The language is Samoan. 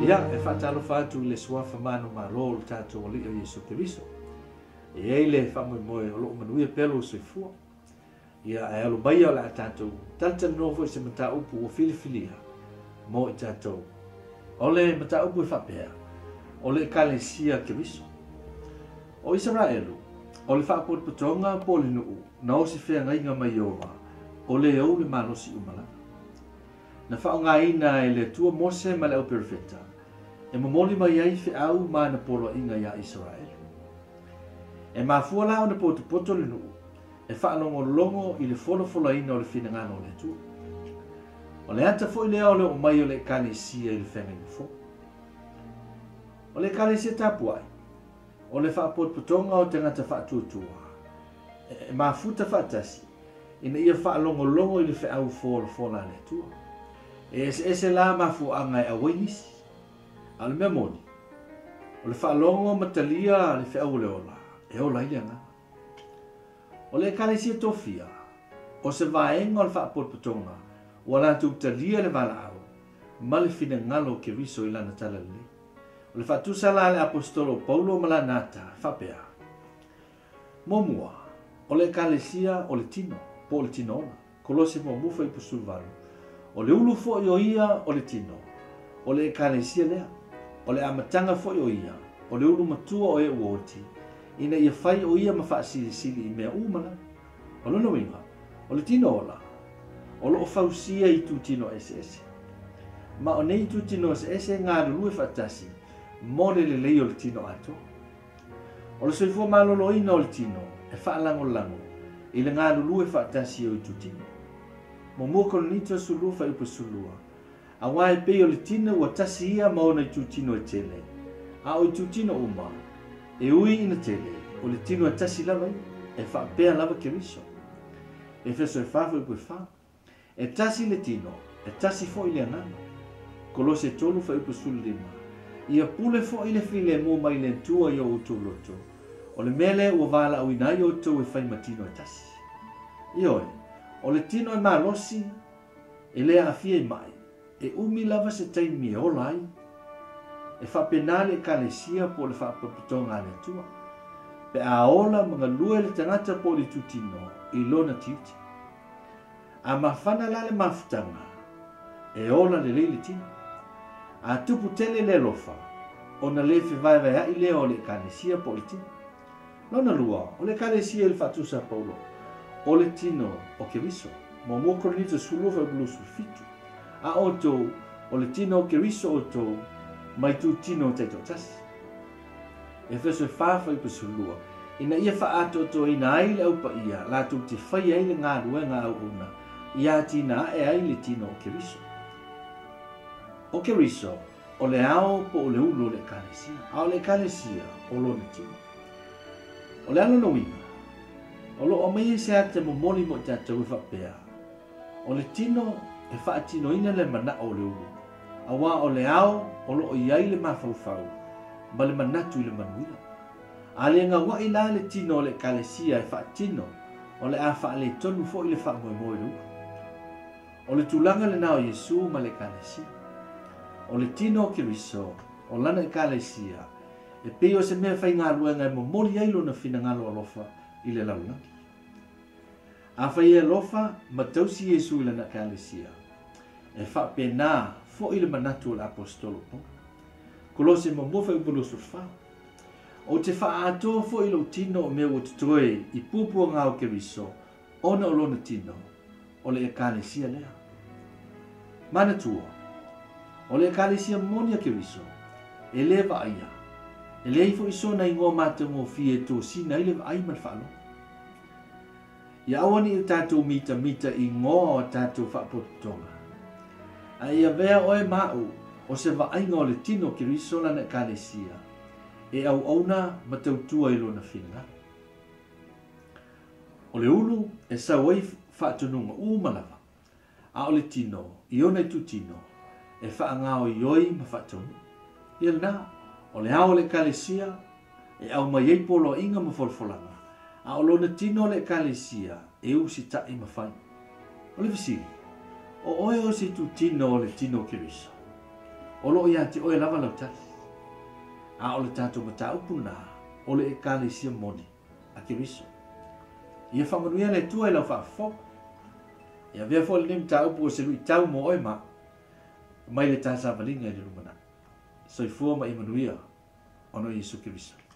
Ia, e faatalofa atu i le Suafa manumalo o le tatou Alii o Iesu Keriso. E i ai le faamoemoe o lo o manuia pea lou soifua. Ia, ae alo maia o le a tatou talatalanoa foi i se mataupu ua filifilia mo i tatou. O le mataupu e faapea, o le Ekalesia Keriso. O Isaraelu, o le faapotopotoga po o le nuu na osi feagaiga ma Ieova, o le ou le malosi uma lava. Na faaaogaina e le Atua Mose ma le au perofeta e momoli mai ai feau ma ana poloaiga iā Isaraelu. E mafua la ona potopoto le nuu e faalogologo i le folafolaina o le finagalo o le Atua. O le ata foi lea o le oo mai o le Ekalesia i le feagaiga fou. O le Ekalesia tapuai, o le faapotopotoga o tagata faatuatua e mafuta faatasi ina ia faalogologo i le feau folafola a le Atua. E eseese la mafuaaga e auai nisi. A o le mea moni, o le faalogo ma talia le feau o le ola, e ola ai le agaga. O le Ekalesia tofia, o se vaega o le faapotopotoga ua latou talia le valaau ma le finagalo o Keriso i lana talalelei. O le faatusa la a le aposetolo o Paulo ma lana ata, e faapea, Muamua, o le Ekalesia o le tino, po o le tino ola. Kolose muamua fuaiupu 18. O le ulu foi o ia o le tino, o le Ekalesia lea. O le amataga foi o ia, o le ulu matua o e ua oti, ina ia fai o ia ma faasilisili i mea uma lava. O lona uiga, o le tino ola, o lo o fausia i itutino eseese. Ma o nei itutino eseese e galulue faatasi mo le lelei o le tino atoa. O le soifua maloloina o le tino e faalagolago i le galulue faatasi o itutino. Muamua Korinito 12 fuaiupu 12, Aua e pei o le tino ua tasi ia ma ona itutino e tele, a o itutino uma, e ui ina tele, o le tino e tasi lava ia, e faapea lava Keriso. Efeso e 4 fuaiupu e 4. E tasi le tino, e tasi foi le agaga. Kolose 3 fuaiupu 15. Ia pule foi le filemu mai le Atua i o outou loto, o le mea lea ua valaauina ai outou e fai ma tino e tasi. Ioe, o le tino e malosi, e le aafia i mai, e umi lava se taimi e ola ai. E faapena le Ekalesia po o le Faapotopotoga a le Atua, pe a ola ma galue le tagata po o le itutino i lona tiute. A mafana la le mafutaga, e ola lelei le tino. A tupu tele le alofa, ona le fevaevaeaʻi lea o le Ekalesia po o le tino. Lona lua, o le Ekalesia i le faatusa a Paulo, o le tino o Keriso. Muamua Korinito 12 fuaiupu 27. A outou, o le tino o Keriso outou, ma itutino taitoatasi. Efeso e 4 fuaiupu 12, ina ia faaatoatoaina ai le Au Paia latou te faia ai le galuega auauna ia atinae ai le tino o Keriso. O Keriso, o le ao po o le ulu o le Ekalesia, a o le Ekalesia o lona tino. O le a lona uiga? O lo o aumaia i se ata momoli mo i tatou e faapea, O le tino e faatinoina le manao o le ulu, aua o le ao o lo o i ai le mafaufau ma le manatu i le manuia. A le gauaʻi la le tino o le Ekalesia e faatino, o le a faaletonu foi le faamoemoe o le ulu. O le tulaga lena o Iesu ma le Ekalesia. O le tino o Keriso, o lana Ekalesia, e pei o se mea faigaluega e momoli ai lona finagalo alofa i le lalolagi. Afai e alofa ma tausi Iesu i lana Ekalesia, e faapena foi le manatu o le aposetolo o Paulo. Kolose muamua fuaiupu 24. Ou te faaatoa foi i lou tino o mea ua totoe i puapuaga o Keriso ona o lona tino, o le Ekalesia lea. Manatua, o le Ekalesia moni a Keriso, e le vaaia, e leai foi sona igoa matagofie e tosina ai le vaai ma le faalogo. Ia aua ne i o tatou mitamita i igoa o a tatou faapotopotoga, a ia avea oe ma aʻu o se vaaiga o le tino o Keriso lana Ekalesia, e auauna ma tautua i lona finagalo. O le ulu e sau ai faatonuga uma lava, a o le tino i ona itutino e faagaoioi ma faataunuu. Ia lena, o le ao o le Ekalesia e aumai ai poloaiga ma folafolaga, a o lona tino o le Ekalesia e usitaʻi ma fai. O le fesili, o oe o se itutino o le tino o Keriso? O lo o ia te oe lava lau tali. A o le tatou mataupu lena, o le Ekalesia moni a Keriso. Ia faamanuia le Atua i lau faafofoga. Ia avea foi lenei mataupu o se luitau mo oe ma au mai le ta savaliga i le lumanai. Soifua ma ia manuia ona o Iesu Keriso.